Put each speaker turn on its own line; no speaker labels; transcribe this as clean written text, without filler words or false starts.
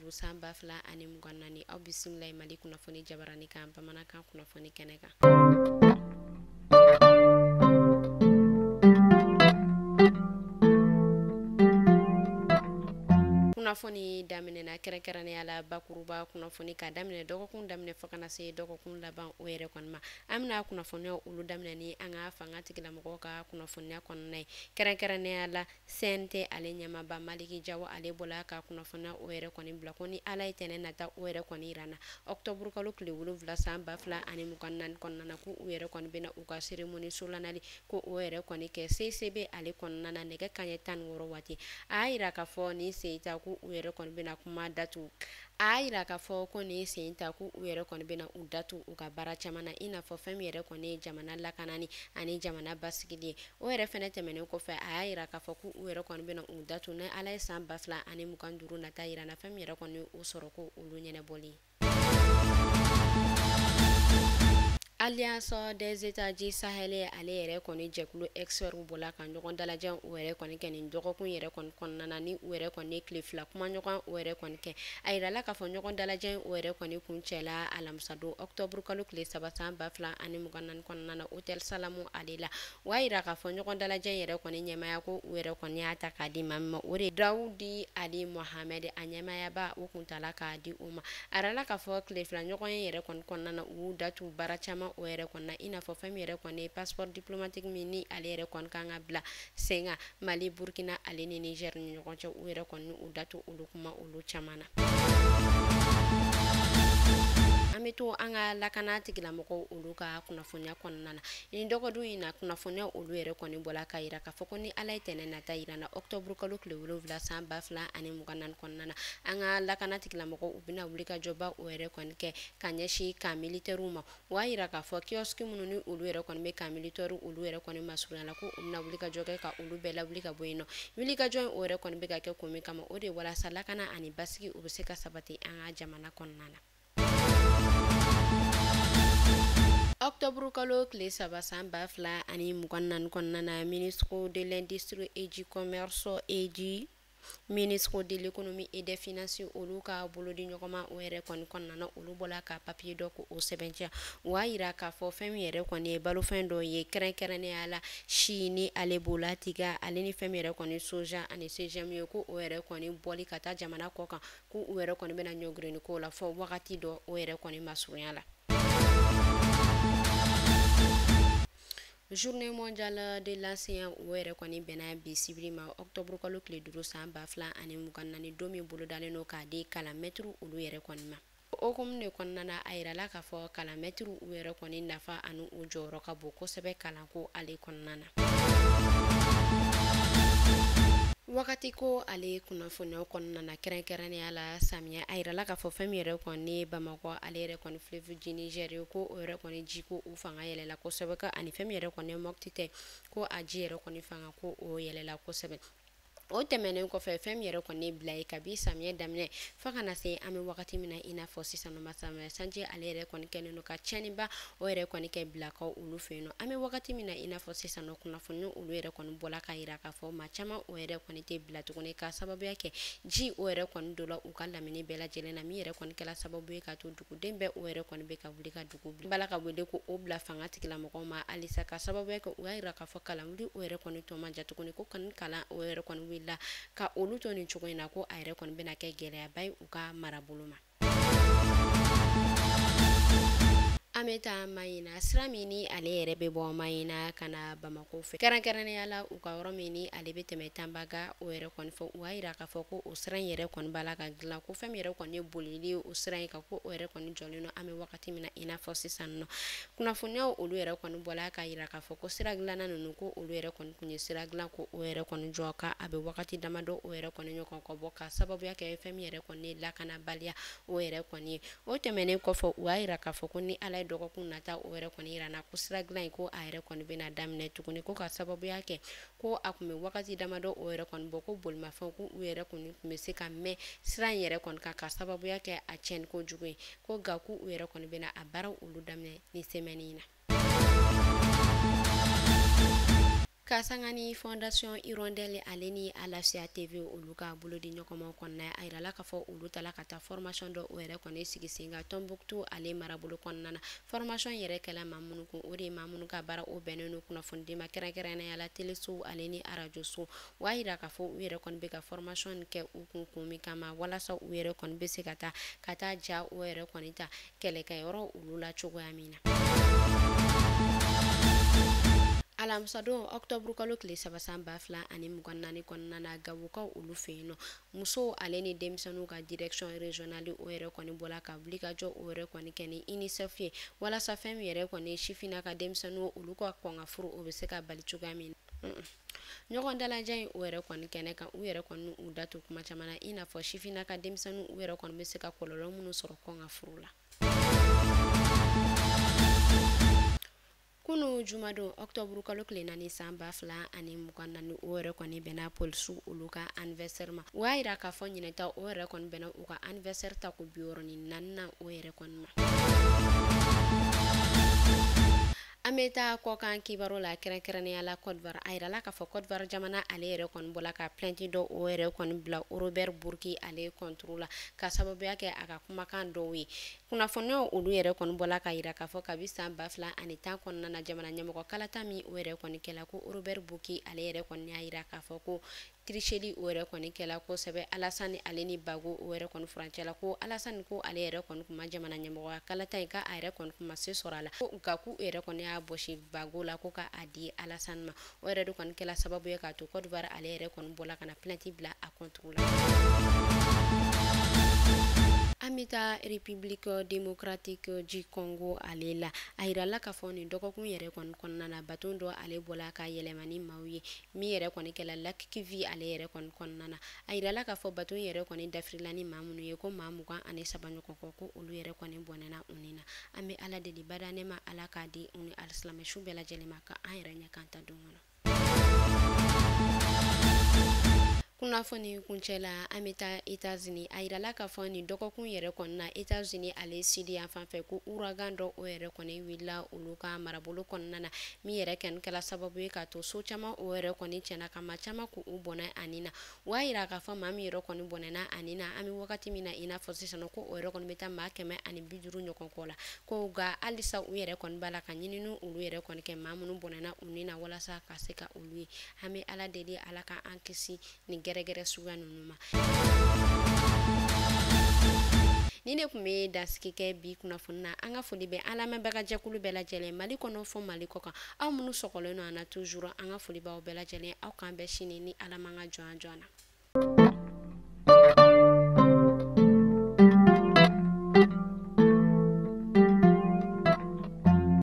5 san 2024. Aw bisimila Mali kunnafoni jabarani kan bamanankan kunnafoni kɛnɛ kan. Kunnafoni daminɛna kɛrɛnkɛrɛnnenya la bakuruba kunnafoni ka daminɛ dɔgɔkun daminɛ fo kana se dɔgɔkun laban o yɛrɛ kɔni ma. An bɛna kunnafoniya olu daminɛ ni an ka fanga tigilamɔgɔw ka kunnafoniya kɔnɔna ye, kɛrɛnkɛrɛnnenya la CNT ale ɲɛmaaba Maliki Jawo ale bɔla ka kunnafoniya o yɛrɛ kɔni bila ko ni Ala ye tɛnɛ nata o yɛrɛ kɔni yira na octobre kalo tile 7 san 2024 kɔnɔna na, ko u yɛrɛ kɔni bɛna u ka cérémonie solennelle ko o yɛrɛ kɔni kɛ CCB ale kɔnɔna na nɛgɛ kanɲɛ 16 waati. A y'a yira k'a fɔ nin sen ta ko u yɛrɛ kɔni bɛna kuma datugu. A y'a yira k'a fɔ ko nin sen ta ko u yɛrɛ kɔni bɛna u datugu u ka baara caman na, i n'a fɔ fɛn min yɛrɛ kɔni ye jamana lakanani ani jamana basigili ye. O yɛrɛ fɛnɛ tɛmɛnen kɔfɛ, a y'a yira k'a fɔ ko u yɛrɛ kɔni bɛna u datugu ni Ala ye san 2025 nata yira na, fɛn min yɛrɛ kɔni ye u sɔrɔ ko olu ɲɛnabɔli. Alliance des États du Sahel ale yɛrɛ kɔni jɛkulu experts bɔla ka ɲɔgɔn dalajɛ u yɛrɛ kɔni kɛ nin dɔgɔkun yɛrɛ kɔni kɔnɔna na, ni u yɛrɛ kɔni tile fila kumaɲɔgɔn u yɛrɛ kɔni kɛ. A yirala k'a fɔ ɲɔgɔn dalajɛ u yɛrɛ kɔni kuncɛla alamisadon octobre kalo tile 3 san 2024 kɔnɔna na Hôtel Salamu ale la. U y'a yira k'a fɔ ɲɔgɔn dalajɛ yɛrɛ kɔni ɲɛmaaya ko u yɛrɛ kɔni y'a ta k'a di maa min ma, o de ye Dawudi Ali Mohamed, a ɲɛmaayaba o kuntala k'a di o ma. A yirala k'a fɔ tile fila ɲɔgɔn ye yɛrɛ kɔni kɔnɔna na, u y'u datugu baara caman o yɛrɛ kɔni na, i n'a fɔ fɛn min yɛrɛ kɔni ye passeport diplomatique min ni ale yɛrɛ kɔni kan ka bila sen kan Mali, Burkina ale ni Niger ni ɲɔgɔn cɛ, u yɛrɛ kɔni u datugu olu kuma olu caman na. An bɛ to an ka lakana tigilamɔgɔw olu ka kunnafoniya kɔnɔna na. Nin dɔgɔdon in na kunnafoniya olu yɛrɛ kɔni bɔla k'a yira k'a fɔ ko ni Ala ye tɛnɛ nata yira na octobre kalo tile 7 san 2024 kɔnɔna na, an ka lakana tigilamɔgɔw u bɛna wuli ka jɔba o yɛrɛ kɔni kɛ ka ɲɛsin camp militaire ma. U y'a yira k'a fɔ kiosque minnu ni olu yɛrɛ kɔni bɛ camp militaire olu yɛrɛ kɔni masurunya la, ko u bɛna wuli ka jɔ kɛ ka olu bɛɛ lawuli ka bɔ yen nɔ. Wuli ka jɔ in o yɛrɛ kɔni bɛ ka kɛ kun min kama, o de ye walasa lakana ani basigi u bɛ se ka sabati an ka jamana kɔnɔna na. Octobre kalo tile 3 san 2024 kɔnɔna na, ministre de l'industrie et du commerce et du ministre de l'économie et des finances olu ka bolodi ɲɔgɔnma o yɛrɛ kɔni kɔnɔna na, olu bɔla ka papier dɔ ko o sɛbɛntiya. U y'a yira k'a fɔ fɛn min yɛrɛ kɔni ye balofɛn dɔ ye, kɛrɛnkɛrɛnnenya la si ni ale b'o la tiga ale ni fɛn min yɛrɛ kɔni soja ani CGM ye, ko o yɛrɛ kɔni bɔli ka taa jamana kɔ kan, ko u yɛrɛ kɔni bɛna ɲɔgirini ko la fɔ wagati dɔ o yɛrɛ kɔni masurunya la. Journée mondiale de l'enseignant o yɛrɛ kɔni bɛnna bi sibiri ma octobre kalo tile 5 san 2024, don min bolodalen don k'a di kalanmɛtiriw olu yɛrɛ kɔni ma. O hukumu de kɔnɔna na, a yirala k'a fɔ kalanmɛtiriw u yɛrɛ kɔni nafa ani u jɔyɔrɔ ka bon kosɛbɛ kalanko ale kɔnɔna na. Wagati ko ale kunnafoniyaw kɔnɔna na, kɛrɛnkɛrɛnnenya la samiya, a yirala k'a fɔ fɛn min yɛrɛ kɔni Bamakɔ ale yɛrɛ kɔni fleuve du Niger ye, ko o yɛrɛ kɔni ji ko o fanga yɛlɛla kosɛbɛ, ka ani fɛn min yɛrɛ kɔni Mopti tɛ, ko a ji yɛrɛ kɔni fanga ko o yɛlɛla kosɛbɛ. O tɛmɛnen kɔfɛ, fɛn min yɛrɛ kɔni bila ye kabi samiya daminɛ fo ka na se an bɛ wagati min na i n'a fɔ sisan nɔ, samiya sanji ale yɛrɛ kɔni kɛlen don ka tiɲɛniba o yɛrɛ kɔni kɛ bilakaw olu fɛ yen nɔ. An bɛ wagati min na i n'a fɔ sisan nɔ, kunnafoni olu yɛrɛ kɔni bɔla k'a yira k'a fɔ maa caman o yɛrɛ kɔni tɛ bila tuguni, ka sababuya kɛ ji o yɛrɛ kɔni donna u ka lamini bɛɛ lajɛlen na, min yɛrɛ kɔni kɛla sababu ye k'a to duguden bɛɛ o yɛrɛ kɔni bɛ ka wuli ka dugu bila. Bala ka wele ko o bila fanga tigilamɔgɔw ma halisa, ka sababuya kɛ u y'a yira k'a fɔ kalanwuli o yɛrɛ kɔni tɔ man ja tuguni, ko kani kalan o yɛrɛ kɔni wulila ka olu to nin cogo in na, ko a yɛrɛ kɔni bɛna kɛ gɛlɛyaba ye u ka marabolo ma. An bɛ taa Mayina, sira min ni ale yɛrɛ bɛ bɔ Mayina ka na Bamakɔ fɛ, kɛrɛnkɛrɛnnenya la u ka yɔrɔ min ni ale bɛ tɛmɛ Tanbaga o yɛrɛ kɔni fɛ. U y'a yira k'a fɔ ko o sira in yɛrɛ kɔni b'a la ka dilan, ko fɛn min yɛrɛ kɔni ye bolili ye o sira in kan, ko o yɛrɛ kɔni jɔlen don an bɛ wagati min na i n'a fɔ sisan nɔ. Kunnafoniyaw olu yɛrɛ kɔni bɔla k'a yira k'a fɔ ko sira dilanna ninnu, ko olu yɛrɛ kɔni tun ye sira dilan ko o yɛrɛ kɔni jɔ, ka a bɛ wagati damadɔ o yɛrɛ kɔni ɲɔgɔn kɔ bɔ, ka sababuya kɛ fɛn min yɛrɛ kɔni ye lakanabaliya o yɛrɛ kɔni ye. O tɛmɛnen kɔfɛ, u y'a yira k'a fɔ ko ni Ala ye dɔgɔkun nata o yɛrɛ kɔni yira na, ko sira dilan in ko a yɛrɛ kɔni bɛna daminɛ tuguni, ko ka sababuya kɛ ko a tun bɛ wagati damadɔ o yɛrɛ kɔni bɔ, ko bolimafɛnw ko u yɛrɛ kɔni tun bɛ se ka mɛn sira in yɛrɛ kɔni kan, ka sababuya kɛ a tiɲɛni kojugu ye, ko nka ko u yɛrɛ kɔni bɛna a baaraw olu daminɛ ni semaine in na. Ka sanga ni Fondation Hirondelle ale ni Alafiya TV olu ka bolodi ɲɔgɔnma kɔnɔna, a yirala k'a fɔ olu tala ka taa formation dɔ o yɛrɛ kɔni sigi sen kan Tombouctou ale marabolo kɔnɔna na. Formation yɛrɛ kɛla maa minnu kun, o de ye maa minnu ka baara o bɛnnen don kunnafonidi ma, kɛrɛnkɛrɛnnenya la telesow ale ni arajoso. O y'a yira k'a fɔ u yɛrɛ kɔni bɛ ka formation kɛ u kun kun min kama, walasa u yɛrɛ kɔni bɛ se ka taa ja o yɛrɛ kɔni ta kɛlɛkɛyɔrɔ olu la cogoya min na. Alamisadon octobre kalo tile 3 san 2024 kɔnɔna na, Gawokaw olu fɛ yen nɔ, musow ale ni denmisɛnninw ka direction régionale o yɛrɛ kɔni bɔla ka wuli ka jɔ o yɛrɛ kɔni kɛ ni UNICEF ye, walasa fɛn min yɛrɛ kɔni sifinna ka denmisɛnninw olu ka kɔn ka furu o bɛ se ka bali cogoya min na. Ɲɔgɔn dalajɛ in o yɛrɛ kɔni kɛnɛ kan, u yɛrɛ kɔni u da to kuma caman na, i n'a fɔ sifinna ka denmisɛnninw u yɛrɛ kɔni bɛ se ka kɔlɔlɔ minnu sɔrɔ kɔn ka furu la. Kunu jumadon octobre kalo tile 4 san 2024 o yɛrɛ kɔni bɛnna polisiw olu ka anniversaire ma. O y'a yira k'a fɔ ɲinɛta o yɛrɛ kɔni bɛnna u ka anniversaire ta ko 64nan o yɛrɛ kɔni ma. An bɛ taa kɔkan kibaru la, kɛrɛnkɛrɛnnenya la Côte d'Ivoire. A yirala k'a fɔ Côte d'Ivoire jamana ale yɛrɛ kɔni bɔla ka plainte dɔ o yɛrɛ kɔni bila Robert Bourgi ale contre la, ka sababuya kɛ a ka kumakan dɔw ye. Kunnafoniyaw olu yɛrɛ kɔni bɔla ka yira k'a fɔ kabi san 2010 kɔnɔna na, jamana ɲɛmɔgɔ kalata min o yɛrɛ kɔni kɛla, ko Robert Bourgi ale yɛrɛ kɔni y'a yira k'a fɔ ko tricherie o yɛrɛ kɔni kɛla kosɛbɛ Alassane ale ni Gbagbo o yɛrɛ kɔni furancɛ la, ko Alassane ko ale yɛrɛ kɔni kun ma jamana ɲɛmɔgɔya kalata in, k'a yɛrɛ kɔni kun ma se sɔrɔ a la, ko nka k'u yɛrɛ kɔni y'a bɔsi Gbagbo la ko k'a di Alassane ma. O yɛrɛ de kɔni kɛla sababu ye k'a to Côte d'Ivoire ale yɛrɛ kɔni bɔla ka na plainte bila a contre la. An bɛ taa République démocratique du Congo ale la. A yirala k'a fɔ nin dɔgɔkun yɛrɛ kɔni kɔnɔna na, bateau dɔ ale bɔla ka yɛlɛma ni maaw ye min yɛrɛ kɔni kɛla lac Kivu ale yɛrɛ kɔni kɔnɔna na. A yirala k'a fɔ bateau yɛrɛ kɔni dafirila ni maa minnu ye, ko maa 23 ɲɔgɔn kɔ, ko olu yɛrɛ kɔni bɔnɛna u ni na. An bɛ Ala deli bada ne ma Ala k'a di u ni alisilamɛsu bɛɛ lajɛlen ma, ka an yɛrɛ ɲɛ k'an ta don kɔnɔ. Kunnafoni kuncɛ la, an bɛ taa États-Unis. A yirala k'a fɔ nin dɔgɔkun yɛrɛ kɔnɔna na, États-Unis ale sud yan fan fɛ, ko ouragan dɔ o yɛrɛ kɔni wulila olu ka marabolo kɔnɔna na, min yɛrɛ kɔni kɛla sababu ye k'a to so caman o yɛrɛ kɔni tiɲɛna, ka maa caman k'u bɔnɛ ani na. O y'a yira k'a fɔ maa min yɛrɛ kɔni bɔnɛna ani na, an bɛ wagati min na i n'a fɔ sisan, ko o yɛrɛ kɔni bɛ taa maa 150 ɲɔgɔn kɔ la, ko nka halisa u yɛrɛ kɔni b'a la ka ɲinini olu yɛrɛ kɔni kɛ maa minnu bɔnɛna u ni na, walasa ka se ka olu ye. An bɛ Ala deli Ala ka an kisi nin gɛrɛgɛrɛ suguya ninnu ma. Ni ne tun bɛ dansigi kɛ bi kunnafoni na. An ka foli bɛ an lamɛnbaga jɛkulu bɛɛ lajɛlen, Mali kɔnɔ fɔ Mali kɔ kan, aw minnu sɔgɔlen don an na toujours, an ka foli b'aw bɛɛ lajɛlen. Aw k'an bɛn sini ni Ala m'an ka jɔn jɔn na.